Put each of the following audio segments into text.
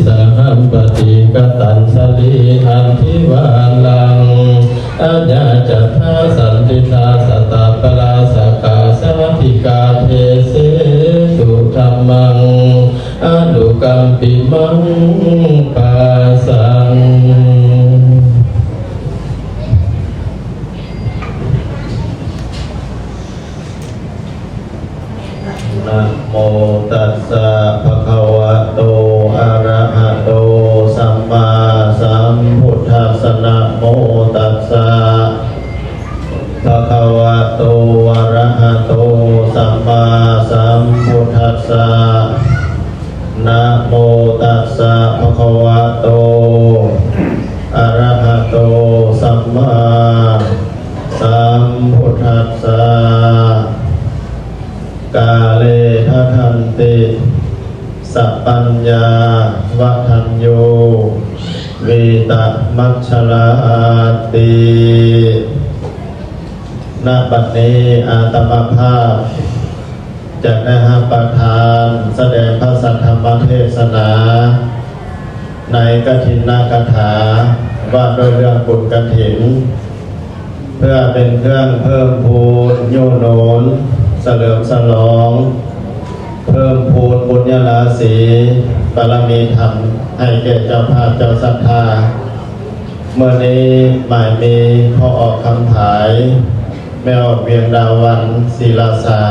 ສະຫັມປະຕິກະຕັນສະລີອັນທິວາລັງ ອາຍາຈັດຖາສັນຕິທາສະຕາປະລາສະກາສາທິກາເທເສຕຸທຳມັງ ອະນຸກຳປິມັງປາສັງ. ນະໂມຕັດສະ ພະຄະວະໂຕ ອະຣະຫະໂຕ ສຳມາສຳພຸດທັດສະ. ນະໂມຕັດສະ ພະຄະວະໂຕ ອະຣະຫະໂຕ ສຳມາສຳພຸດທັດສະ. ນະໂມຕັດສະ ພະຄະວະໂຕ ອະຣະຫະໂຕ ສຳມາສຳພຸດທັດສະ. ກາເລ ທະທັນຕິ ສະປັນຍາ ວັດທັນໂຍ ວີຕະມັດຊະລາຕິ. ນະບັດນີ້ ອາດຕະມະພາບ ຈະໄດ້ຮັບປະທານສະແດງພະສັດທຳມະເທດສະໜາ ໃນກະຖິນນະກະຖາ ວ່າດ້ວຍເລື່ອງບຸນກະຖິນ ເພື່ອເປັນເຄື່ອງເພີ່ມພູນ ຍູ້ໜູນ ສະເຫຼີມສະຫຼອງ ເພີ່ມພູນບຸນຍະລາສີ ບາລະມີທຳ ໃຫ້ແກ່ເຈົ້າພາບເຈົ້າສັດທາ. ມື້ນີ້ໝາຍມີພໍ່ອອກຄຳຜາຍ ແມ່ອອກວຽງດາວັນ ສີລາຊາ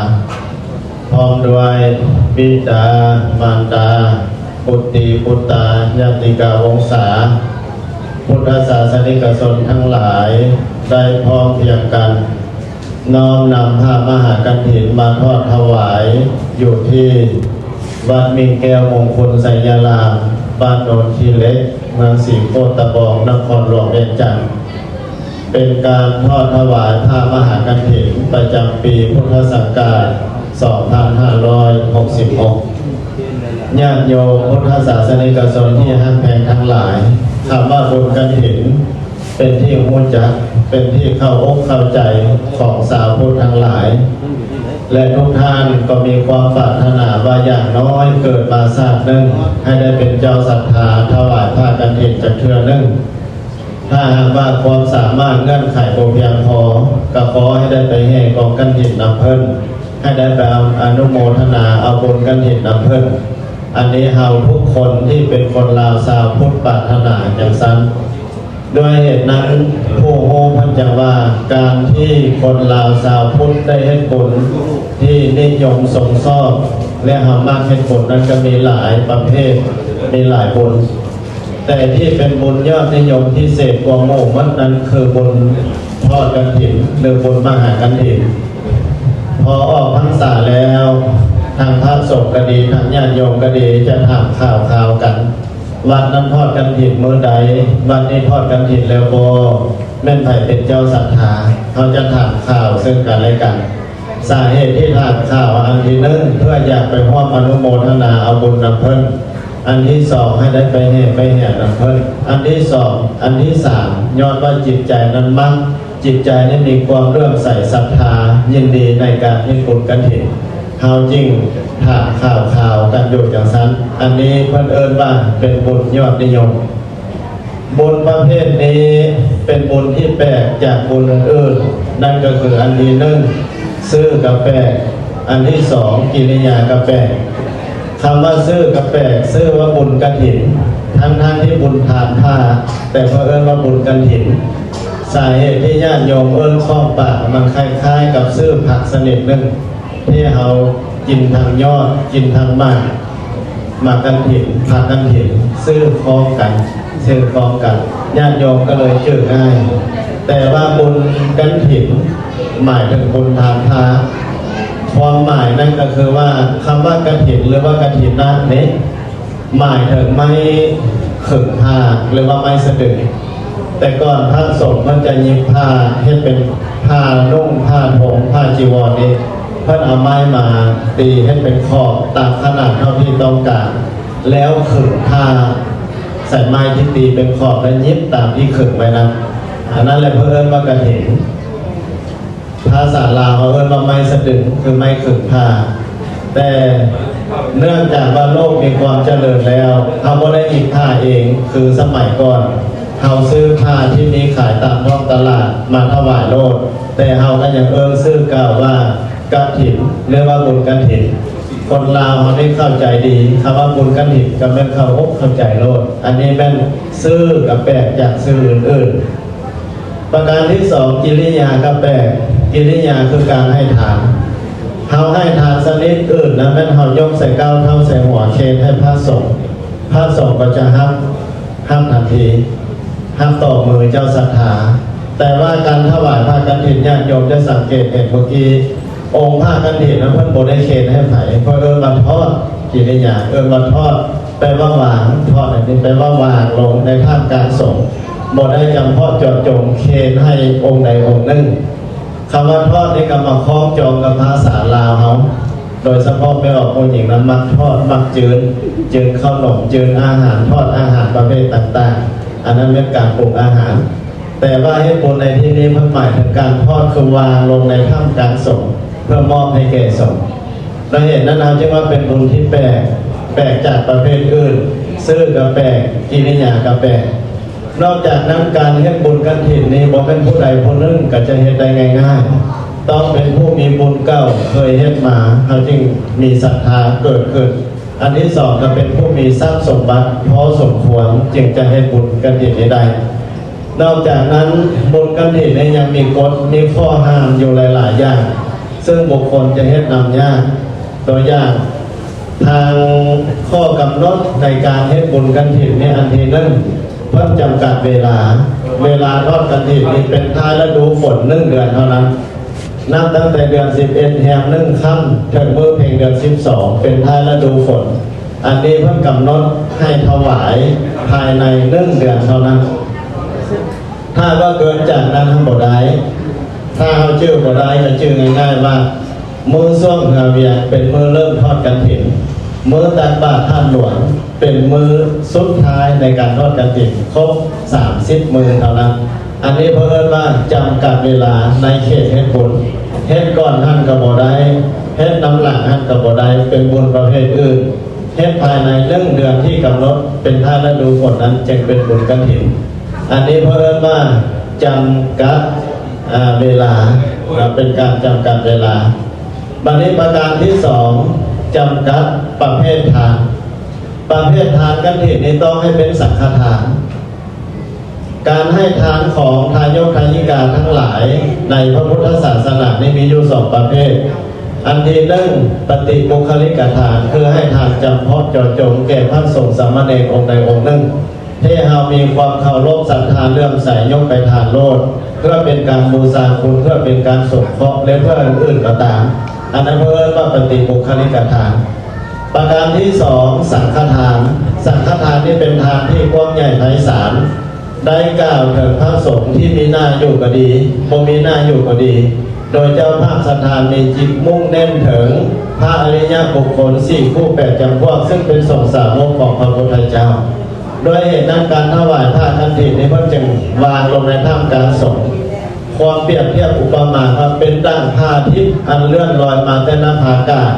ພ້ອມດ້ວຍບິດາ ມານດາ ບຸດຕີ ບຸດຕາ ຍາຕິກາວົງສາ ພຸດທະສາສະນິກະຊົນທັງຫຼາຍ ໄດ້ພ້ອມພຽງກັນ ນ້ອມນຳຜ້າມະຫາກັນຖິນມາທອດຖວາຍ ຢູ່ທີ່ວັດມິ່ງແກ້ວມົງຄຸນໄຊຍາລາມ ບ້ານໂນນຂີ້ເຫຼັກ ເມືອງສີໂຄດຕະບອງ ນະຄອນຫຼວງວຽງຈັນ. ເປັນການທອດຖວາຍຜ້າມະຫາກັນຖິນ ປະຈຳປີພຸດທະສັກກາດ ສອງພັນຫ້າຮ້ອຍຫົກສິບຫົກ. ຍາດໂຍມພຸດທະສາສະນິກະຊົນທີ່ຮັກແພງທັງຫຼາຍ, ຄຳວ່າບຸນກະຖິນ ເປັນທີ່ຮູ້ຈັກ, ເປັນທີ່ເຂົ້າອົກເຂົ້າໃຈຂອງຊາວພຸດທັງຫຼາຍ ແລະ ທຸກທ່ານກໍມີຄວາມປາດຖະໜາວ່າ ຢ່າງນ້ອຍເກີດມາຊາດໜຶ່ງ ໃຫ້ໄດ້ເປັນເຈົ້າສັດທາຖວາຍຜ້າກັນຖິນຈັກເທື່ອໜຶ່ງ. ຖ້າຫາກວ່າຄວາມສາມາດເງື່ອນໄຂບໍ່ພຽງພໍ, ກໍຂໍໃຫ້ໄດ້ໄປແຫ່ກອງກັນຖິນນຳເພິ່ນ, ໃຫ້ໄດ້ໄປອະນຸໂມທະນາເອົາບຸນກັນຖິນນຳເພິ່ນ. ອັນນີ້ເຮົາທຸກຄົນທີ່ເປັນຄົນລາວຊາວພຸດປາດຖະໜາຈັ່ງຊັ້ນ. ດ້ວຍເຫດນັ້ນ, ຜູ້ຮູ້ເພິ່ນຈັ່ງວ່າ ການທີ່ຄົນລາວຊາວພຸດໄດ້ເຮັດບຸນທີ່ນິຍົມຊົມຊອບ ແລະ ເຮົາມັກເຮັດບຸນນັ້ນກໍມີຫຼາຍປະເພດ, ມີຫຼາຍບຸນ. ແຕ່ທີ່ເປັນບຸນຍອດນິຍົມພິເສດກວ່າໝູ່ໝົດນັ້ນ ຄືບຸນທອດກັນຖິນ ຫຼື ບຸນມະຫາກັນຖິນ. ພໍອອກພັນສາແລ້ວ, ທັງພະສົງກໍດີ, ທັງຍາດໂຍມກໍດີ, ຈະຖາມຂ່າວຄາວກັນ, ວັດນັ້ນທອດກັນຖິນມື້ໃດ? ວັດນີ້ທອດກັນຖິນແລ້ວບໍ່? ແມ່ນໃຜເປັນເຈົ້າສັດທາ? ເຮົາຈະຖາມຂ່າວເຊິ່ງກັນແລະກັນ. ສາເຫດທີ່ຖາມຂ່າວອັນທີໜຶ່ງ ເພື່ອຢາກໄປຮ່ວມອະນຸໂມທະນາເອົາບຸນນຳເພິ່ນ, ອັນທີສອງ ໃຫ້ໄດ້ໄປແຫ່ໄປແຫ່ນຳເພິ່ນ, ອັນທີສອງ ອັນທີສາມ ຍ້ອນວ່າຈິດໃຈນັ້ນມັກ, ຈິດໃຈນີ້ມີຄວາມເຫຼື້ອມໃສສັດທາ ຍິນດີໃນການເຮັດບຸນກະຖິນ, ເຮົາຈຶ່ງຖາມຂ່າວຄາວກັນຢູ່ຈັ່ງຊັ້ນ. ອັນນີ້ເພິ່ນເອີ້ນວ່າເປັນບຸນຍອດນິຍົມ. ບຸນປະເພດນີ້ເປັນບຸນທີ່ແປກຈາກບຸນອື່ນໆ, ນັ້ນກໍຄືອັນທີໜຶ່ງ ຊື່ກໍແປກ, ອັນທີສອງ ກິລິຍາກໍແປກ. ຄຳວ່າຊື່ກໍແປກ, ຊື່ວ່າບຸນກະຖິນ, ທັງໆທີ່ບຸນທານຜ້າ, ແຕ່ເພິ່ນເອີ້ນວ່າບຸນກະຖິນ. ສາເຫດທີ່ຍາດໂຍມເອີ້ນຂ້ອງປາກ ມັນຄ້າຍໆກັບຊື່ຜັກຊະນິດໜຶ່ງ ທີ່ເຮົາກິນທັງຍອດ ກິນທັງໝາກ, ໝາກກັນຖິນ, ຜັກກັນຖິນ, ຊື່ຄ້ອງກັນ, ຊື່ຄ້ອງກັນ, ຍາດໂຍມກໍເລີຍຈື່ງ່າຍ. ແຕ່ວ່າບຸນກັນຖິນໝາຍເຖິງບຸນທານຜ້າ. ຄວາມໝາຍນັ້ນກໍຄືວ່າ ຄຳວ່າກະຖິນ ຫຼືວ່າກະຖິນນະນີ້ ໝາຍເຖິງໄມ້ຂຶງຜ້າ ຫຼືວ່າໄມ້ສະດຶງ. ແຕ່ກ່ອນພະສົງເພິ່ນຈະຫຍິບຜ້າເຮັດເປັນຜ້ານຸ່ງ ຜ້າຖົງ ຜ້າຈີວອນນີ້ ເພິ່ນເອົາໄມ້ມາຕີເຮັດເປັນຂອບຕາມຂະໜາດເທົ່າທີ່ຕ້ອງການ, ແລ້ວຂຶງຜ້າໃສ່ໄມ້ທີ່ຕີເປັນຂອບ ແລະ ຫຍິບຕາມທີ່ຂຶງໄວ້ນັ້ນ. ອັນນັ້ນແຫຼະເພິ່ນເອີ້ນວ່າກະຖິນ. ພາສາລາວເຮົາເອີ້ນວ່າໄມ້ສະດຶງ ຄືໄມ້ຂຶງຜ້າ. ແຕ່ ເນື່ອງຈາກວ່າໂລກມີຄວາມຈະເລີນແລ້ວ ເຮົາບໍ່ໄດ້ອິດຜ້າເອງຄືສະໄໝກ່ອນ. ເຮົາຊື້ຜ້າທີ່ມີຂາຍຕາມທ້ອງຕະຫຼາດມາຖວາຍໂລດ, ແຕ່ເຮົາກໍຍັງເອີ້ນຊື່ກ່າວວ່າກະຖິນ ຫຼືວ່າບຸນກະຖິນ. ຄົນລາວເຮົານີ້ເຂົ້າໃຈດີ, ຄຳວ່າບຸນກະຖິນກໍແມ່ນເຂົ້າອົກເຂົ້າໃຈໂລດ. ອັນນີ້ແມ່ນຊື່ກໍແປກຈາກຊື່ອື່ນໆ. ປະການທີສອງ ກິລິຍາກໍແປກ. ກິລິຍາຄືການໃຫ້ທານ. ເຮົາໃຫ້ທານຊະນິດອື່ນນະ ແມ່ນເຮົາຍົກໃສ່ກ້າວເທົ້າໃສ່ຫົວເຄນໃຫ້ພະສົງ, ພະສົງກໍຈະຮັບ, ຮັບທັນທີ, ຮັບຕໍ່ມືເຈົ້າສັດທາ. ແຕ່ວ່າການຖວາຍຜ້າກະຖິນ ຍາດໂຍມຈະສັງເກດເຫັນເມື່ອກີ້ ອົງຜ້າກະຖິນນະ ເພິ່ນບໍ່ໄດ້ເຄນໃຫ້ໃຜ, ເພິ່ນເອີ້ນວ່າທອດ. ກິລິຍາເອີ້ນວ່າທອດ ແປວ່າວາງ, ທອດອັນນີ້ແປວ່າວາງລົງໃນທ່າມກາງສົງ, ບໍ່ໄດ້ຈຳເພາະເຈາະຈົງເຄນໃຫ້ອົງໃດອົງໜຶ່ງ. ຄຳວ່າທອດນີ້ກໍມາຄ້ອງຈອງກັບພາສາລາວເຮົາ, ໂດຍສະເພາະແມ່ອອກຜູ້ຍິງນະ ມັກທອດ, ມັກຈືນ, ຈືນເຂົ້າໜົມ, ຈືນອາຫານ, ທອດອາຫານປະເພດຕ່າງໆ, ອັນນັ້ນແມ່ນການປຸງອາຫານ. ແຕ່ວ່າເຮັດບຸນໃນທີ່ນີ້ ເພິ່ນໝາຍເຖິງການທອດ ຄືວາງລົງໃນຖ້ຳກາງສົງ ເພື່ອມອບໃຫ້ແກ່ສົງ. ດ້ວຍເຫດນັ້ນ ເຮົາຈຶ່ງວ່າເປັນບຸນທີ່ແປກ, ແປກຈາກປະເພດອື່ນ, ຊື່ກໍແປກ, ກິລິຍາກໍແປກ. ນອກຈາກນັ້ນ ການເຮັດບຸນກະຖິນນີ້ ບໍ່ແມ່ນຜູ້ໃດຜູ້ໜຶ່ງກໍຈະເຮັດໄດ້ງ່າຍໆ, ຕ້ອງເປັນຜູ້ມີບຸນເກົ່າເຄີຍເຮັດມາ, ເຮົາຈຶ່ງມີສັດທາເກີດຂຶ້ນ. ອັນທີສອງ ກໍເປັນຜູ້ມີຊັບສົມບັດພໍສົມຄວນ ຈຶ່ງຈະເຮັດບຸນກະຖິນນີ້ໄດ້. ນອກຈາກນັ້ນ ບຸນກະຖິນນີ້ຍັງມີກົດ, ມີຂໍ້ຫ້າມຢູ່ຫຼາຍໆຢ່າງ, ເຊິ່ງບຸກຄົນຈະເຮັດນຳຍາກ. ຕົວຢ່າງ, ທາງຂໍ້ກຳນົດໃນການເຮັດບຸນກະຖິນນີ້ ອັນທີໜຶ່ງ ເພິ່ນຈຳກັດເວລາ. ເວລາທອດກະຖິນນີ້ເປັນທ້າຍລະດູຝົນໜຶ່ງເດືອນເທົ່ານັ້ນ. ນັບຕັ້ງແຕ່ເດືອນສິບເອັດແຮມໜຶ່ງຄ່ຳ ເຖິງມື້ເພັງເດືອນສິບສອງ ເປັນທ້າຍລະດູຝົນ. ອັນນີ້ເພິ່ນກຳນົດໃຫ້ຖວາຍພາຍໃນໜຶ່ງເດືອນເທົ່ານັ້ນ. ຖ້າວ່າເກີນຈາກນັ້ນ ເຮົາບໍ່ໄດ້. ຖ້າເຮົາຈື່ບໍ່ໄດ້ ກໍຈື່ງ່າຍໆວ່າ ມື້ຊ່ວງເຮືອວຽງເປັນມື້ເລີ່ມທອດກະຖິນ, ມື້ຕັກບາດທາດຫຼວງເປັນມື້ສຸດທ້າຍໃນການທອດກະຖິນ ຄົບສາມສິບມື້ເທົ່ານັ້ນ. ອັນນີ້ເພິ່ນເອີ້ນວ່າຈຳກັດເວລາໃນເຂດເຮັດບຸນ. ເຮັດກ່ອນຫັ້ນກໍບໍ່ໄດ້, ເຮັດນຳຫຼັງຫັ້ນກໍບໍ່ໄດ້, ເປັນບຸນປະເພດອື່ນ. ເຮັດພາຍໃນໜຶ່ງເດືອນທີ່ກຳນົດເປັນທ້າຍລະດູຝົນນັ້ນ ຈຶ່ງເປັນບຸນກະຖິນ. ອັນນີ້ເພິ່ນເອີ້ນວ່າຈຳກັດ ອ່າ ເວລາ, ເປັນການຈຳກັດເວລາ. ບັດນີ້ປະການທີສອງ ຈຳກັດປະເພດທານ. ປະເພດທານກະຖິນນີ້ຕ້ອງໃຫ້ເປັນສັງຄະທານ. ການໃຫ້ທານຂອງທາຍົກທາຍິກາທັງຫຼາຍໃນພະພຸດທະສາສະໜານີ້ມີຢູ່ສອງປະເພດ. ອັນທີໜຶ່ງ ປະຕິບຸກຄະລິກະທານ, ຄືໃຫ້ທານຈຳເພາະເຈາະຈົງແກ່ພະສົງສາມະເນນອົງໃດອົງໜຶ່ງ ທີ່ເຮົາມີຄວາມເຄົາລົບສັດທາເຫຼື້ອມໃສ ຍົກໄປທານໂລດ ເພື່ອເປັນການບູຊາຄຸນ, ເພື່ອເປັນການສົງເຄາະ ແລະ ເພື່ອອື່ນໆກໍຕາມ. ອັນນັ້ນເພິ່ນເອີ້ນວ່າປະຕິບຸກຄະລິກະທານ. ປະການທີສອງ ສັງຄະທານ. ສັງຄະທານນີ້ເປັນທານທີ່ກວ້າງໃຫຍ່ໄພສານ, ໄດ້ກ່າວເຖິງພະສົງທີ່ມີໜ້າຢູ່ກໍດີ, ບໍ່ມີໜ້າຢູ່ກໍດີ, ໂດຍເຈົ້າພາບສັດທາມີຈິດມຸ່ງເນັ້ນເຖິງພະອະລິຍະບຸກຄົນສີ່ຄູ່ແປດຈຳພວກ ຊຶ່ງເປັນສົງສາວົກຂອງພະພຸດທະເຈົ້າ. ດ້ວຍເຫດນັ້ນ ການຖວາຍຜ້າກະຖິນນີ້ ເພິ່ນຈຶ່ງວາງລົງໃນຖ້ຳກາງສົງ. ຄວາມປຽບທຽບອຸປະມາວ່າເປັນດັ່ງພະອາທິດອັນເລື່ອນລອຍມາແຕ່ນະພາອາກາດ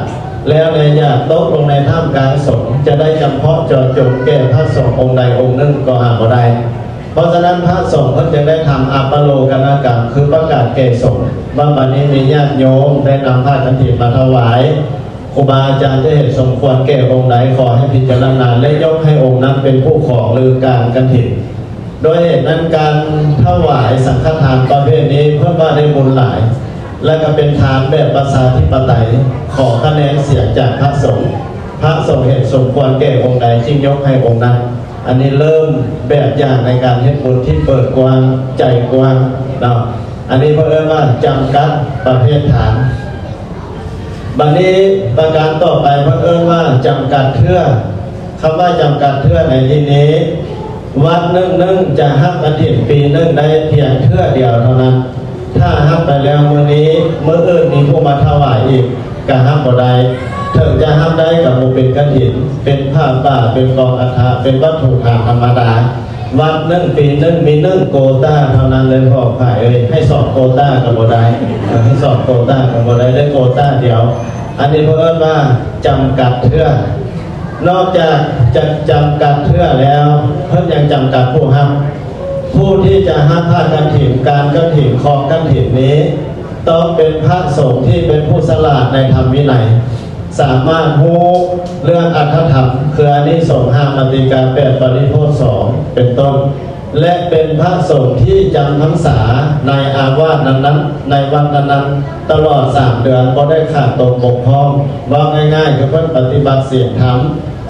ແລ້ວແລຫຍາດຕົກລົງໃນຖ້ຳກາງສົງ, ຈະໄດ້ຈຳເພາະເຈາະຈົງແກ່ພະສົງອົງໃດອົງໜຶ່ງກໍຫາບໍ່ໄດ້. ເພາະສະນັ້ນ ພະສົງເພິ່ນຈຶ່ງໄດ້ທຳອາປະໂລກະນະກຳ ຄືປະກາດແກ່ສົງວ່າ ບັດນີ້ມີຍາດໂຍມໄດ້ນຳຜ້າກະຖິນມາຖວາຍ, ຄູບາອາຈານຈະເຫັນສົມຄວນແກ່ອົງໃດ ຂໍໃຫ້ພິຈາລະນາ ແລະ ຍົກໃຫ້ອົງນັ້ນເປັນຜູ້ຂອງ ຫຼື ກາງກະຖິນ. ໂດຍເຫດນັ້ນ ການຖວາຍສັງຄະທານປະເພດນີ້ ເພິ່ນວ່າໄດ້ບຸນຫຼາຍ ແລະ ກໍເປັນທານແບບປະຊາທິປະໄຕ, ຂໍຄະແນນສຽງຈາກພະສົງ, ພະສົງເຫັນສົມຄວນແກ່ອົງໃດ ຈຶ່ງຍົກໃຫ້ອົງນັ້ນ. ອັນນີ້ເລີ່ມແບບຢ່າງໃນການເຮັດບຸນທີ່ເປີດກວ້າງ, ໃຈກວ້າງເນາະ. ອັນນີ້ເພິ່ນເອີ້ນວ່າຈຳກັດປະເພດທານ. ບັດນີ້ປະການຕໍ່ໄປເພິ່ນເອີ້ນວ່າຈຳກັດເທື່ອ. ຄຳວ່າຈຳກັດເທື່ອໃນທີ່ນີ້, ວັດໜຶ່ງໆຈະຮັບກະຖິນປີໜຶ່ງໄດ້ພຽງເທື່ອດຽວເທົ່ານັ້ນ. ຖ້າຮັບໄປແລ້ວມື້ນີ້, ມື້ອື່ນມີຜູ້ມາຖວາຍອີກ, ກະຮັບບໍ່ໄດ້. ເຖິງຈະຮັບໄດ້ກະບໍ່ເປັນກະຖິນ, ເປັນຜ້າປ່າ, ເປັນກອງອັດຖະ, ເປັນວັດຖຸທານທຳມະດາ. ວັດໜຶ່ງປີໜຶ່ງມີໜຶ່ງໂກຕາເທົ່ານັ້ນເລີຍພໍ່ພາຍເອີຍ, ໃຫ້ສອງໂກຕາກໍບໍ່ໄດ້, ໃຫ້ສອງໂກຕາກໍບໍ່ໄດ້, ໄດ້ໂກຕາດຽວ. ອັນນີ້ເພິ່ນເອີ້ນວ່າຈຳກັດເທື່ອ. ນອກຈາກຈະຈຳກັດເທື່ອແລ້ວ ເພິ່ນຍັງຈຳກັດຜູ້ຮັບ. ຜູ້ທີ່ຈະຮັບຜ້າກະຖິນ, ການກະຖິນ, ຄອງກະຖິນນີ້ ຕ້ອງເປັນພະສົງທີ່ເປັນຜູ້ສະຫຼາດໃນທຳວິໄນ, ສາມາດຮູ້ເລື່ອງອັດຖະທຳ ຄືອານິສົງ ຫ້າມາຕິກາ ແປດ ປະລິໂພກ ສອງ ເປັນຕົ້ນ. ແລະ ເປັນພະສົງທີ່ຈຳພັນສາໃນອາວາດນັ້ນໆ ໃນວັດນັ້ນໆ ຕະຫຼອດສາມເດືອນ ບໍ່ໄດ້ຂາດຕົກບົກຜ່ອງ. ເວົ້າງ່າຍໆ ຄືເພິ່ນປະຕິບັດສິນທຳ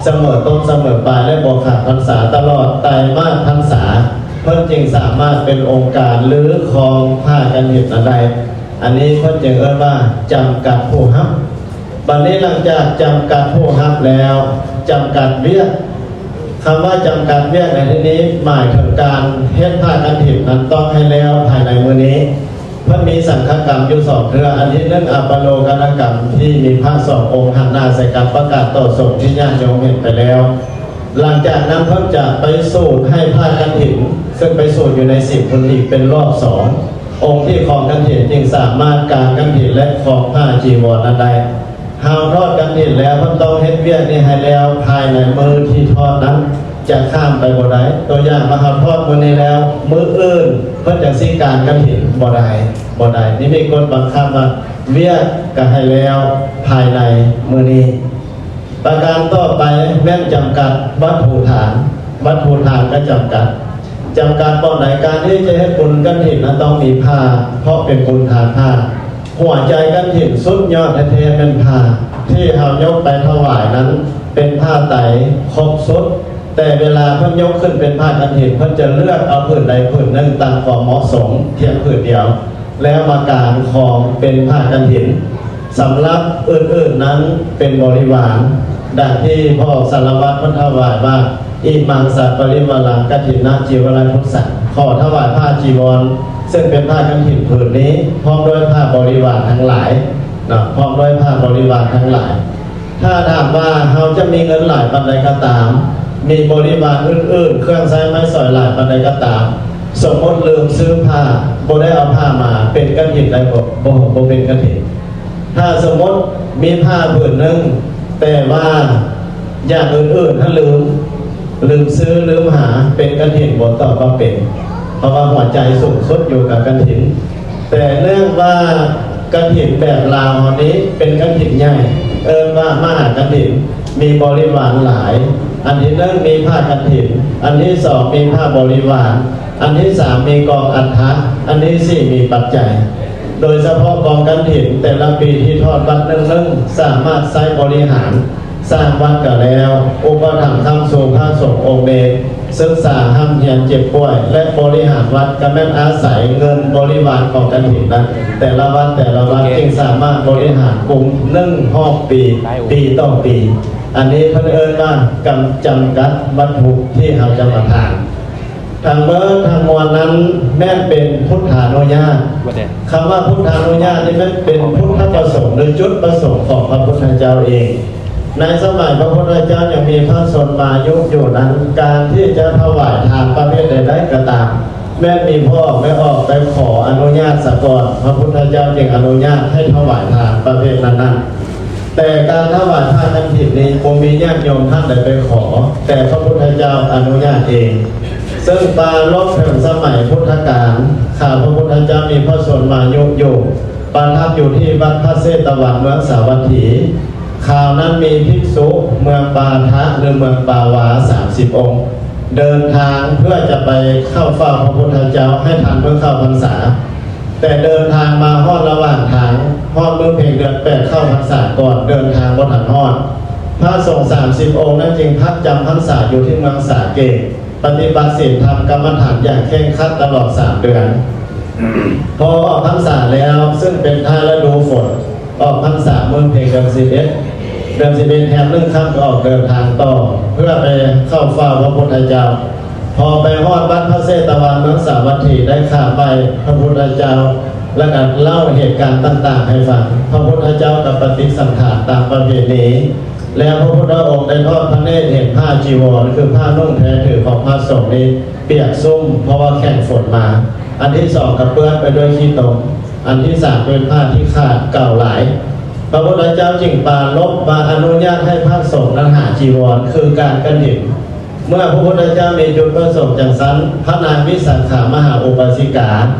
ສະເໝີຕົ້ນສະເໝີປາຍ ແລະ ບໍ່ຂາດພັນສາຕະຫຼອດໄຕມາດພັນສາ, ເພິ່ນຈຶ່ງສາມາດເປັນອົງການ ຫຼື ຄອງຜ້າກະຖິນນັ້ນໄດ້. ອັນນີ້ເພິ່ນຈຶ່ງເອີ້ນວ່າຈຳກັດຜູ້ຮັບ. ບັດນີ້ຫຼັງຈາກຈຳກັດຜູ້ຮັບແລ້ວ ຈຳກັດວຽກ. ຄຳວ່າຈຳກັດວຽກໃນທີ່ນີ້ ໝາຍເຖິງການເຮັດຜ້າກະຖິນນັ້ນຕ້ອງໃຫ້ແລ້ວພາຍໃນມື້ນີ້. ເພິ່ນມີສັງຄະກຳຢູ່ສອງເທື່ອ, ອັນທີໜຶ່ງ ອາປະໂລກະນະກຳ ທີ່ມີພະສອງອົງຫັນໜ້າໃສ່ກັນປະກາດຕໍ່ສົງທີ່ຍາດໂຍມເຫັນໄປແລ້ວ. ຫຼັງຈາກນັ້ນເພິ່ນຈະໄປສູດໃຫ້ຜ້າກະຖິນ ເຊິ່ງໄປສູດຢູ່ໃນສິມພຸ້ນອີກເປັນລອບສອງ. ອົງທີ່ຄອງກະຖິນຈຶ່ງສາມາດກາງກະຖິນ ແລະ ຄອງຜ້າຈີວອນນັ້ນໄດ້. ເຮົາທອດກະຖິນແລ້ວ ເພິ່ນຕ້ອງເຮັດວຽກນີ້ໃຫ້ແລ້ວພາຍໃນມື້ທີ່ທອດນັ້ນ ຈະຂ້າມໄປບໍ່ໄດ້. ຕົວຢ່າງວ່າເຮົາທອດມື້ນີ້ແລ້ວ ມື້ອື່ນເພິ່ນຈັ່ງຊິກາງກະຖິນ ບໍ່ໄດ້, ບໍ່ໄດ້. ນີ້ມີກົດບັງຄັບວ່າວຽກກະໃຫ້ແລ້ວພາຍໃນມື້ນີ້. ປະການຕໍ່ໄປແມ່ນຈຳກັດວັດຖຸທານ. ວັດຖຸທານກໍຈຳກັດ. ຈຳກັດບ່ອນໃດ? ການທີ່ຈະເຮັດບຸນກະຖິນນັ້ນຕ້ອງມີຜ້າ, ເພາະເປັນບຸນທານຜ້າ. ຫົວໃຈກະຖິນສຸດຍອດແທ້ໆແມ່ນຜ້າ. ທີ່ເຮົາຍົກໄປຖວາຍນັ້ນເປັນຜ້າໄຕຄົບຊຸດ, ແຕ່ເວລາເພິ່ນຍົກຂຶ້ນເປັນຜ້າກະຖິນ ເພິ່ນຈະເລືອກເອົາຜືນໃດຜືນໜຶ່ງຕາມຄວາມເໝາະສົມພຽງຜືນດຽວ ແລ້ວມາກາງຄອງເປັນຜ້າກະຖິນ. ສຳລັບອື່ນໆນັ້ນເປັນບໍລິວານ, ດັ່ງທີ່ພໍ່ສາລະວັດເພິ່ນຖວາຍວ່າ ອິມັງສະປະລິວາລັງ ກະຖິນນະຈີວະລະທຸດສັງ, ຂໍຖວາຍຜ້າຈີວອນ ເຊິ່ງເປັນຜ້າກະຖິນຜືນນີ້ ພ້ອມດ້ວຍຜ້າບໍລິວານທັງຫຼາຍເນາະ, ພ້ອມດ້ວຍຜ້າບໍລິວານທັງຫຼາຍ. ຖ້າຖາມວ່າເຮົາຈະມີເງິນຫຼາຍປານໃດກໍຕາມ, ມີບໍລິວານອື່ນໆ ເຄື່ອງໃຊ້ໄມ້ສອຍຫຼາຍປານໃດກໍຕາມ, ສົມມຸດລືມຊື້ຜ້າ, ບໍ່ໄດ້ເອົາຜ້າມາ, ເປັນກະຖິນໄດ້ບໍ່? ບໍ່, ບໍ່ເປັນກະຖິນ. ຖ້າສົມມຸດມີຜ້າຜືນໜຶ່ງ, ແຕ່ວ່າຢ່າງອື່ນໆຫັ້ນລືມ, ລືມຊື້, ລືມຫາ, ເປັນກະຖິນບໍ່? ຕອບວ່າເປັນ, ເພາະວ່າຫົວໃຈສູງສຸດຢູ່ກັບກະຖິນ. ແຕ່ເນື່ອງວ່າກະຖິນແບບລາວເຮົານີ້ເປັນກະຖິນໃຫຍ່, ເອີ້ນວ່າມະຫາກະຖິນ, ມີບໍລິວານຫຼາຍ. ອັນທີໜຶ່ງມີຜ້າກະຖິນ, ອັນທີສອງມີຜ້າບໍລິວານ, ອັນທີສາມມີກອງອັດຖະ, ອັນທີສີ່ມີປັດໄຈ. ໂດຍສະເພາະກອງກະຖິນແຕ່ລະປີທີ່ທອດວັດໜຶ່ງໜຶ່ງ ສາມາດໃຊ້ບໍລິຫານ ສ້າງວັດກະແລ້ວ, ອຸປະຖຳຄ້ຳຊູພະສົງອົງເນນ, ສຶກສາຮ່ຳຮຽນເຈັບປ່ວຍ ແລະ ບໍລິຫານວັດກະແມ່ນອາໄສເງິນບໍລິວານຂອງກະຖິນນັ້ນ ແຕ່ລະວັດແຕ່ລະວັດຈຶ່ງສາມາດບໍລິຫານກຸມໜຶ່ງຮອບປີ, ປີຕໍ່ປີ. ອັນນີ້ເພິ່ນເອີ້ນວ່າກຳ, ຈຳກັດວັດຖຸທີ່ເຮົາຈະມາທານ. ທັງໝົດທັງມວນນັ້ນແມ່ນເປັນພຸດທານຸຍາດ. ຄຳວ່າພຸດທານຸຍາດນີ້ແມ່ນເປັນພຸດທະປະສົງ ຫຼື ຈຸດປະສົງຂອງພະພຸດທະເຈົ້າເອງ. ໃນສະໄໝພະພຸດທະເຈົ້າຍັງມີພະຊົນມາຍຸຢູ່ນັ້ນ, ການທີ່ຈະຖວາຍທານປະເພດໃດໆກໍຕາມ, ແມ່ນມີພໍ່ອອກແມ່ອອກໄປຂໍອະນຸຍາດສາກ່ອນ, ພະພຸດທະເຈົ້າຈຶ່ງອະນຸຍາດໃຫ້ຖວາຍທານປະເພດນັ້ນໆ. ແຕ່ການຖວາຍຜ້າກະຖິນນີ້ ບໍ່ມີຍາດໂຍມທ່ານໃດໄປຂໍ, ແຕ່ພະພຸດທະເຈົ້າອະນຸຍາດເອງ. ເຊິ່ງປາລົບເຖິງສະໄໝພຸດທະການ, ຄາວພະພຸດທະເຈົ້າມີພະຊົນມາຍຸຢູ່, ປະທັບຢູ່ທີ່ວັດພະເຊຕະວັນ ເມືອງສາວັດຖີ. ຄາວນັ້ນມີພິກສຸເມືອງປາທະ ຫຼື ເມືອງປາວາ ສາມສິບອົງ ເດີນທາງເພື່ອຈະໄປເຂົ້າເຝົ້າພະພຸດທະເຈົ້າໃຫ້ທັນມື້ເຂົ້າພັນສາ. ແຕ່ເດີນທາງມາຮອດລະຫວ່າງທາງ, ຮອດມື້ເພັງເດືອນແປດເຂົ້າພັນສາກ່ອນ, ເດີນທາງບໍ່ທັນຮອດ. ພະສົງສາມສິບອົງນັ້ນຈຶ່ງພັກຈຳພັນສາຢູ່ທີ່ເມືອງສາເກດ, ປະຕິບັດສິນທຳກຳມະຖານຢ່າງເຄັ່ງຄັດຕະຫຼອດສາມເດືອນ. ພໍອອກພັນສາແລ້ວ, ເຊິ່ງເປັນທ້າຍລະດູຝົນ, ອອກພັນສາມື້ເພັງເດືອນສິບເອັດ, ເດືອນສິບເອັດແຮມໜຶ່ງຄ່ຳກໍອອກເດີນທາງຕໍ່ ເພື່ອໄປເຂົ້າເຝົ້າພະພຸດທະເຈົ້າ. ພໍໄປຮອດວັດພະເຊຕະວັນ ເມືອງສາວັດຖີ ໄດ້ຂາບໄຫວ້ພະພຸດທະເຈົ້າ ແລ້ວກໍເລົ່າເຫດການຕ່າງໆໃຫ້ຟັງ. ພະພຸດທະເຈົ້າກໍປະຕິສັນຖານຕາມປະເພນີ, ແລ້ວພະພຸດທະອົງໄດ້ທອດພະເນດເຫັນຜ້າຈີວອນ ຄືຜ້ານຸ່ງແພຖືຂອງພະສົງນີ້ປຽກຊຸ່ມ ເພາະວ່າແຂ່ງຝົນມາ. ອັນທີສອງກໍເປື້ອນໄປດ້ວຍຂີ້ຕົມ. ອັນທີສາມເປັນຜ້າທີ່ຂາດເກົ່າຫຼາຍ. ພະພຸດທະເຈົ້າຈຶ່ງປາລົບວ່າອະນຸຍາດໃຫ້ພະສົງນັ້ນຫາຈີວອນ ຄືການກະຖິນ. ເມື່ອພະພຸດທະເຈົ້າມີຈຸດປະສົງຈັ່ງຊັ້ນ, ພະນາງວິສາຂາມະຫາອຸບາສິກາ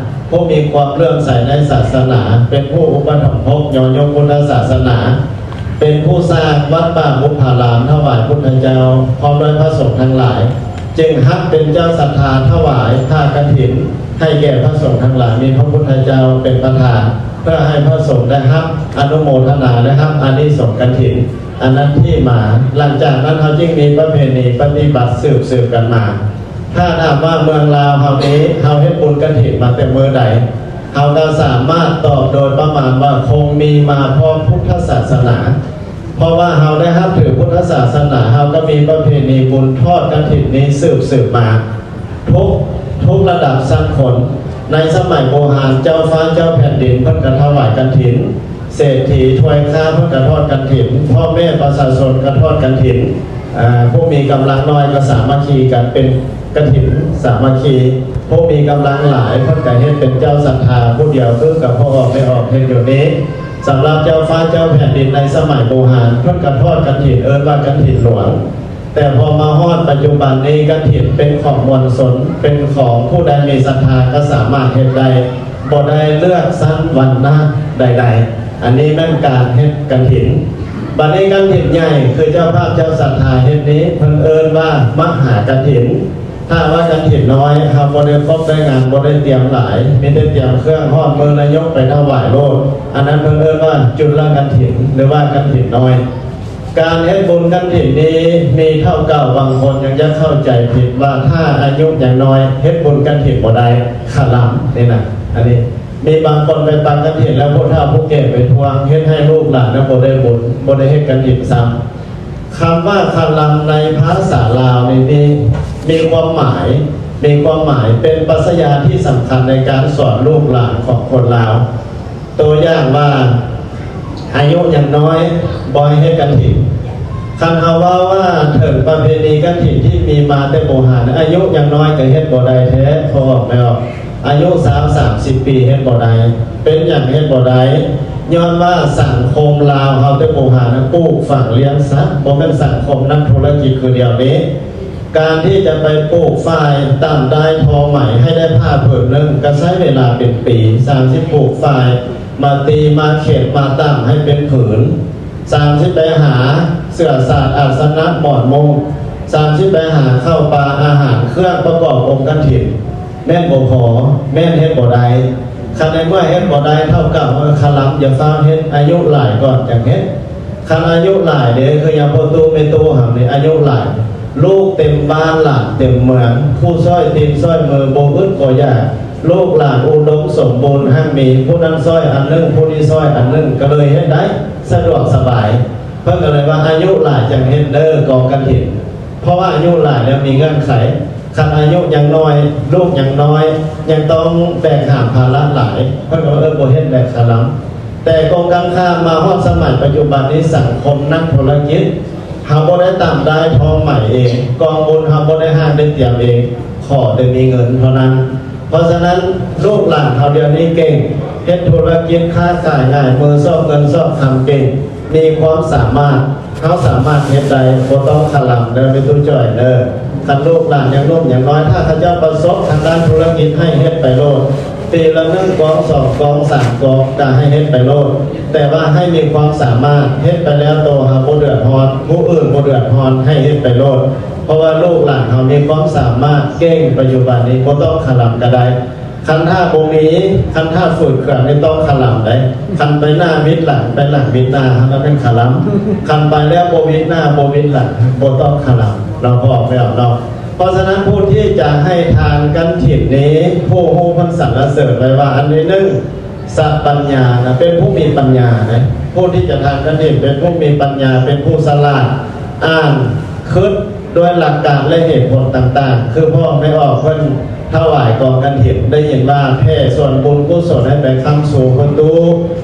ຜູ້ມີຄວາມເຫຼື້ອມໃສໃນສາສະໜາ ເປັນຜູ້ອຸປະຖົມພົກຍໍຍົກພຸດທະສາສະໜາ ເປັນຜູ້ສ້າງວັດປ່າບຸບພາລາມຖວາຍພຸດທະເຈົ້າ ພ້ອມດ້ວຍພະສົງທັງຫຼາຍ ຈຶ່ງຮັບເປັນເຈົ້າສັດທາຖວາຍຜ້າກະຖິນໃຫ້ແກ່ພະສົງທັງຫຼາຍ ມີພະພຸດທະເຈົ້າເປັນປະທານ ເພື່ອໃຫ້ພະສົງໄດ້ຮັບອະນຸໂມທະນາ ໄດ້ຮັບອານິສົງກະຖິນອັນນັ້ນທີ່ມາ. ຫຼັງຈາກນັ້ນເຮົາຈຶ່ງມີປະເພນີປະຕິບັດສືບໆກັນມາ. ຖ້າຖາມວ່າເມືອງລາວເຮົານີ້ ເຮົາເຮັດບຸນກະຖິນມາແຕ່ມື້ໃດ? ເຮົາກໍສາມາດຕອບໂດຍປະມານວ່າຄົງມີມາພ້ອມພຸດທະສາສະໜາ ເພາະວ່າເຮົາໄດ້ຮັບຖືພຸດທະສາສະໜາ ເຮົາກໍມີປະເພນີບຸນທອດກະຖິນນີ້ສືບໆມາ ທຸກ ທຸກລະດັບຊັ້ນຄົນ. ໃນສະໄໝບູຮານ ເຈົ້າຟ້າເຈົ້າແຜ່ນດິນເພິ່ນກໍຖວາຍກະຖິນ, ເສດຖີຖ້ວຍຄ້າເພິ່ນກໍທອດກະຖິນ, ພໍ່ແມ່ປະຊາຊົນກໍທອດກະຖິນ, ອາ ຜູ້ມີກຳລັງໜ້ອຍກໍສາມັກຄີກັນເປັນກະຖິນສາມັກຄີ, ຜູ້ມີກຳລັງຫຼາຍເພິ່ນກໍເຮັດເປັນເຈົ້າສັດທາຜູ້ດຽວ ຄືກັບພໍ່ອອກແມ່ອອກເຮັດຢູ່ນີ້. ສຳລັບເຈົ້າຟ້າເຈົ້າແຜ່ນດິນໃນສະໄໝບູຮານ ເພິ່ນກໍທອດກະຖິນ ເອີ້ນວ່າກະຖິນຫຼວງ. ແຕ່ພໍມາຮອດປັດຈຸບັນນີ້ ກະຖິນເປັນຂອງມວນຊົນ ເປັນຂອງຜູ້ໃດມີສັດທາກໍສາມາດເຮັດໄດ້ ບໍ່ໄດ້ເລືອກຊັ້ນວັນນະໃດໆ. ອັນນີ້ແມ່ນການເຮັດກະຖິນ. ບັດນີ້ກະຖິນໃຫຍ່ ຄືເຈົ້າພາບເຈົ້າສັດທາເຮັດນີ້ ເພິ່ນເອີ້ນວ່າມະຫາກະຖິນ. ຖ້າວ່າກະຖິນນ້ອຍ ເຮົາບໍ່ໄດ້ຄົບໄດ້ງານ ບໍ່ໄດ້ຕຽມຫຼາຍ ມີແຕ່ຕຽມເຄື່ອງ ຮອດມື້ລະຍົກໄປຖວາຍໂລດ, ອັນນັ້ນເພິ່ນເອີ້ນວ່າຈຸນລະກະຖິນ ຫຼືວ່າກະຖິນນ້ອຍ. ການເຮັດບຸນກະຖິນນີ້ມີເທົ່າເກົ່າ ບາງຄົນຍັງຈະເຂົ້າໃຈຜິດວ່າຖ້າອາຍຸຍັງນ້ອຍເຮັດບຸນກະຖິນບໍ່ໄດ້ ຄະລຳນີ້ນະ. ອັນນີ້ມີບາງຄົນໄປປັກກະຖິນແລ້ວຜູ້ເຖົ້າຜູ້ແກ່ໄປທວງ ເຮັດໃຫ້ລູກຫຼານນະບໍ່ໄດ້ບຸນ ບໍ່ໄດ້ເຮັດກະຖິນຊ້ຳ. ຄຳວ່າຄະລຳໃນພາສາລາວນີ້ມີ ມີຄວາມໝາຍ ມີຄວາມໝາຍເປັນປັດຊະຍາທີ່ສຳຄັນໃນການສອນລູກຫຼານຂອງຄົນລາວ. ຕົວຢ່າງວ່າ ອາຍຸຍັງນ້ອຍບໍ່ໃຫ້ເຮັດກະຖິນ. ຄັນເຮົາເວົ້າວ່າເຖິງປະເພນີກະຖິນທີ່ມີມາແຕ່ບູຮານ ອາຍຸຍັງນ້ອຍກໍເຮັດບໍ່ໄດ້ແທ້ ພໍອອກແມ່ອອກ. ອາຍຸຊາວ ສາມສິບປີເຮັດບໍ່ໄດ້. ເປັນຫຍັງເຮັດບໍ່ໄດ້? ຍ້ອນວ່າສັງຄົມລາວເຮົາແຕ່ບູຮານນະ ປູກຝັງລ້ຽງສັດ ບໍ່ແມ່ນສັງຄົມນັກທຸລະກິດຄືດຽວນີ້. ການທີ່ຈະໄປປູກຝ້າຍ ຕາມດ້າຍທໍໄໝໃຫ້ໄດ້ຜ້າຜືນໜຶ່ງ ກໍໃຊ້ເວລາເປັນປີ. ສາມສິບປູກຝ້າຍ ມາຕີ ມາເຂັດ ມາຕ່ຳໃຫ້ເປັນຜືນ. ສາມສິບໄປຫາເສື້ອສາດ ອາດສະນະ ໝອນມຸ້ງ. ສາມສິບໄປຫາເຂົ້າປາອາຫານ ເຄື່ອງປະກອບອົງກະຖິນ. ແມ່ນບໍ່ພໍ ແມ່ນເຮັດບໍ່ໄດ້. ຄັນໃນເມື່ອເຮັດບໍ່ໄດ້ເທົ່າເກົ່າ ເອີ ຄະລຳ ຢ່າຟ້າວເຮັດ ອາຍຸຫຼາຍກ່ອນຈັ່ງເຮັດ. ຄັນອາຍຸຫຼາຍເດ້ ຄືຢ່າງພໍ່ຕູ້ແມ່ຕູ້ເຮົານີ້ ອາຍຸຫຼາຍ ລູກເຕັມບ້ານ ຫຼານເຕັມເມືອງ ຜູ້ຊ່ອຍຕີນຊ່ອຍມື ບໍ່ອຶດບໍ່ຢາກ ລູກຫຼານອຸດົມສົມບູນຮັ່ງມີ ຜູ້ນັ້ນຊ່ອຍອັນໜຶ່ງ ຜູ້ນີ້ຊ່ອຍອັນໜຶ່ງ ກໍເລີຍເຮັດໄດ້ສະດວກສະບາຍ. ເພິ່ນກໍເລີຍວ່າ ອາຍຸຫຼາຍຈັ່ງເຮັດເດີກອງກະຖິນ ເພາະວ່າອາຍຸຫຼາຍແລ້ວມີເງື່ອນໄຂ. ຄັນອາຍຸຍັງນ້ອຍ ລູກຍັງນ້ອຍ ຍັງຕ້ອງແບກຫາມພາລະຫຼາຍ ເພິ່ນກໍວ່າ ເອີ ບໍ່ເຮັດແຫຼະຄະລຳ. ແຕ່ກົງກັນຂ້າມ ມາຮອດສະໄໝປັດຈຸບັນນີ້ ສັງຄົມນັກທຸລະກິດ ເຮົາບໍ່ໄດ້ຕຳດ້າຍທ້ອງໄໝເອງ, ກອງບຸນເຮົາບໍ່ໄດ້ຮ່າງໄດ້ຕຽມເອງ, ຂໍແຕ່ມີເງິນເທົ່ານັ້ນ. ເພາະສະນັ້ນ ລູກຫຼານເຮົາດຽວນີ້ເກັ່ງ, ເຮັດທຸລະກິດຄ້າຂາຍຫງາຍມື, ຊອກເງິນຊອກຄຳເກັ່ງ, ມີຄວາມສາມາດ, ເຮົາສາມາດເຮັດໄດ້, ບໍ່ຕ້ອງຂະລຳເດີ ແມ່ຕູ້ຈ້ອຍເດີ. ຄັນລູກຫຼານຍັງໜຸ່ມຍັງນ້ອຍ, ຖ້າເຂົາເຈົ້າປະສົບທາງດ້ານທຸລະກິດ ໃຫ້ເຮັດໄປໂລດ, ປີລະໜຶ່ງກອງ, ສອງກອງ, ສາມກອງ ກໍໃຫ້ເຮັດໄປໂລດ, ແຕ່ວ່າໃຫ້ມີຄວາມສາມາດ, ເຮັດໄປແລ້ວໂຕເຮົາບໍ່ເດືອດຮ້ອນ, ຜູ້ອື່ນບໍ່ເດືອດຮ້ອນ, ໃຫ້ເຮັດໄປໂລດ. ເພາະວ່າລູກຫຼານເຮົາມີຄວາມສາມາດເກັ່ງ, ປັດຈຸບັນນີ້ບໍ່ຕ້ອງຂະລຳກໍໄດ້. ຄັນຖ້າບໍ່ມີ, ຄັນຖ້າຝືດເຄືອງນີ້ຕ້ອງຂະລຳໄດ໋. ຄັນໄປໜ້າບິດຫຼັງ, ໄປຫຼັງບິດໜ້າ, ຫັ້ນລະແມ່ນຂະລຳ. ຄັນໄປແລ້ວບໍ່ບິດໜ້າ, ບໍ່ບິດຫຼັງ, ບໍ່ຕ້ອງຂະລຳເນາະ ພໍ່ແມ່ເນາະ. ເພາະສະນັ້ນ ຜູ້ທີ່ຈະໃຫ້ທານກັນຖິນນີ້ ຜູ້ຮູ້ເພິ່ນສັນລະເສີນໄວ້ວ່າ ອັນທີໜຶ່ງ ສະປັນຍານະ ເປັນຜູ້ມີປັນຍານະ. ຜູ້ທີ່ຈະທານກັນຖິນ ເປັນຜູ້ມີປັນຍາ, ເປັນຜູ້ສະຫຼາດ, ອ່ານ, ຄິດ ດ້ວຍຫຼັກການ ແລະ ເຫດຜົນຕ່າງໆ ຄືພໍ່ແມ່ອອກເພິ່ນຖວາຍກອງກະຖິນ ໄດ້ຍິນວ່າແຜ່ສ່ວນບຸນກຸສົນໃຫ້ໄປຄ້ຳຊູພໍ່ຕູ້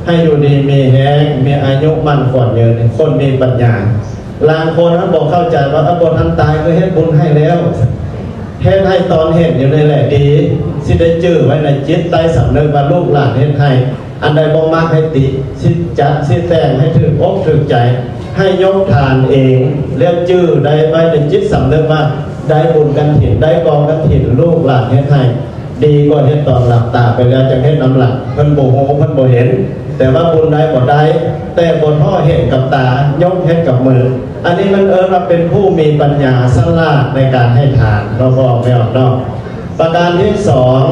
ໃຫ້ຢູ່ດີມີແຮງ ມີອາຍຸໝັ້ນຂວັນຍືນ ຄົນມີປັນຍາ. ລາງຄົນມັນບໍ່ເຂົ້າໃຈວ່າ ເອີ ບໍ່ທັນຕາຍຄືເຮັດບຸນໃຫ້ແລ້ວ, ເຮັດໃຫ້ຕອນເຫັນຢູ່ນີ້ແຫຼະດີ, ຊິໄດ້ຈື່ໄວ້ໃນຈິດໃຕ້ສຳນຶກວ່າລູກຫຼານເຮັດໃຫ້. ອັນໃດບໍ່ມັກໃຫ້ຕິ, ຊິຈັດຊິແຕ່ງໃຫ້ຖືກອົກຖືກໃຈ, ໃຫ້ຍົກທານເອງ ແລ້ວຈື່ໄດ້ໄວ້ໃນຈິດສຳນຶກວ່າ ໄດ້ບຸນກະຖິນ, ໄດ້ກອງກະຖິນ, ລູກຫຼານເຮັດໃຫ້ ດີກວ່າເຮັດຕອນຫຼັບຕາໄປແລ້ວຈັ່ງເຮັດນຳຫຼັງ. ເພິ່ນບໍ່ຮູ້ ເພິ່ນບໍ່ເຫັນ, ແຕ່ວ່າບຸນໄດ້ບໍ່ໄດ້, ແຕ່ບໍ່ທໍ້ເຫັນກັບຕາ, ຍົກເຮັດກັບມື. ອັນນີ້ມັນເອີ້ນວ່າເປັນຜູ້ມີປັນຍາສະຫຼາດໃນການໃຫ້ທານເນາະ ພໍ່ແມ່ເນາະ. ປະການທີສອງ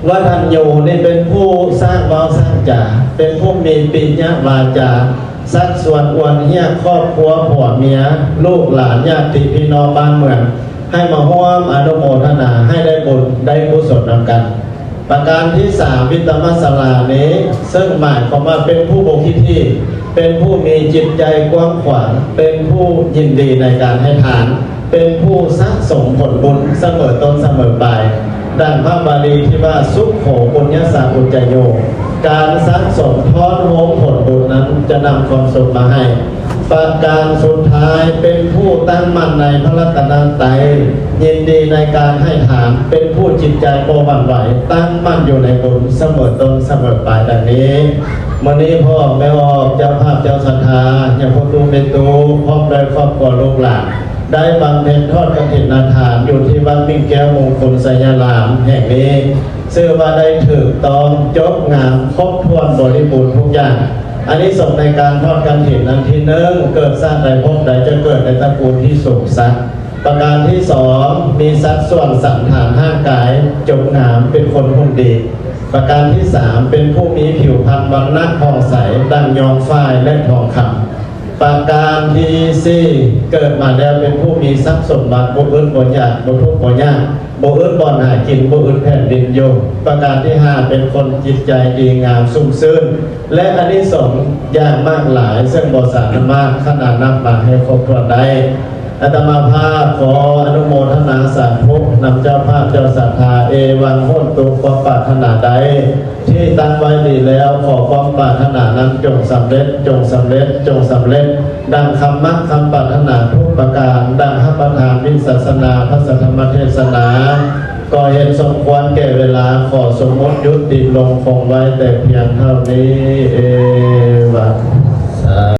ວະທັນຍູນີ້ເປັນຜູ້ຊ່າງເວົ້າຊ່າງຈາ, ເປັນຜູ້ມີປິຍະວາຈາ, ຊັກຊວນອວນຮຽກຄອບຄົວຜົວເມຍ, ລູກຫຼານ, ຍາດຕິພີ່ນ້ອງບ້ານເມືອງ ໃຫ້ມາຮ່ວມອະນຸໂມທະນາ ໃຫ້ໄດ້ບຸນໄດ້ກຸສົນນຳກັນ. ປະການທີສາມ ວິຕະມະສະລານີ້ ເຊິ່ງໝາຍຄວາມວ່າເປັນຜູ້ບໍ່ຂີ້ຖີ່, ເປັນຜູ້ມີຈິດໃຈກວ້າງຂວາງ, ເປັນຜູ້ຍິນດີໃນການໃຫ້ທານ, ເປັນຜູ້ສະສົມຜົນບຸນສະເໝີຕົ້ນສະເໝີປາຍ. ດັ່ງພະບາລີທີ່ວ່າ ສຸໂຂ ປຸນຍະສະ ອຸດຈະໂຍ, ການສະສົມທອນໂຮມຜົນບຸນນັ້ນຈະນຳຄວາມສຸກມາໃຫ້. ປະການສຸດທ້າຍ ເປັນຜູ້ຕັ້ງໝັ້ນໃນພະລັດຕະນະໄຕ, ຍິນດີໃນການໃຫ້ທານ, ເປັນຜູ້ຈິດໃຈບໍ່ຫວັ່ນໄຫວ, ຕັ້ງໝັ້ນຢູ່ໃນບຸນສະເໝີຕົ້ນສະເໝີປາຍ. ດັ່ງນີ້ ມື້ນີ້ພໍ່ແມ່ອອກ ເຈົ້າພາບເຈົ້າສັດທາ ຍາໂຄຕູເມຕູ ພ້ອມດ້ວຍຄອບຄົວລູກຫຼານ ໄດ້ບຳເພັນທອດກະຖິນນະທານຢູ່ທີ່ວັດມິ່ງແກ້ວມົງຄຸນໄຊຍະລາມແຫ່ງນີ້ ຊື່ວ່າໄດ້ຖືກຕ້ອງຈົບງາມຄົບຖ້ວນບໍລິບູນທຸກຢ່າງ. ອານິສົງໃນການທອດກະຖິນອັນທີໜຶ່ງ ເກີດຊາດໃດພົບໃດຈະເກີດໃນຕະກູນທີ່ສູງສັກ. ປະການທີສອງ ມີສັດສ່ວນສັນຖານຮ່າງກາຍຈົບງາມ ເປັນຄົນຫຸ່ນດີ. ປະການທີສາມ ເປັນຜູ້ມີຜິວພັນວັນນະຜ່ອງໃສ ດັ່ງຍອງຝ້າຍ ແລະ ທອງຄຳ. ປະການທີສີ່ ເກີດມາແລ້ວເປັນຜູ້ມີຊັບສົມບັດ ບໍ່ອຶດບໍ່ຢາກ ບໍ່ທຸກບໍ່ຍາກ ບໍ່ອຶດບ່ອນຫາກິນ ບໍ່ອຶດແຜ່ນດິນຢູ່. ປະການທີຫ້າ ເປັນຄົນຈິດໃຈດີງາມຊຸ່ມຊື່ນ ແລະ ອານິສົງຢ່າງມາກຫຼາຍ ເຊິ່ງບໍ່ສາມາດຂະໜານນັບມາໃຫ້ຄົບຖ້ວນໄດ້. ອາດຕະມາພາບຂໍອະນຸໂມທະນາສາທຸນຳເຈົ້າພາບເຈົ້າສັດທາ. ເອວັງ ໂຫນຕຸ ຄວາມປາດຖະໜາໃດທີ່ຕັ້ງໄວ້ດີແລ້ວ ຂໍຄວາມປາດຖະໜານັ້ນຈົ່ງສຳເລັດ, ຈົ່ງສຳເລັດ, ຈົ່ງສຳເລັດ ດັ່ງຄຳມັກຄຳປາດຖະໜາທຸກປະການ, ດັ່ງຮັບປະທານວິສາສະນາພະສັດທະມະເທສະນາ ກໍເຫັນສົມຄວນແກ່ເວລາ, ຂໍສົມມຸດຢຸດຕິລົງຄົງໄວ້ແຕ່ພຽງເທົ່ານີ້. ເອວັງ.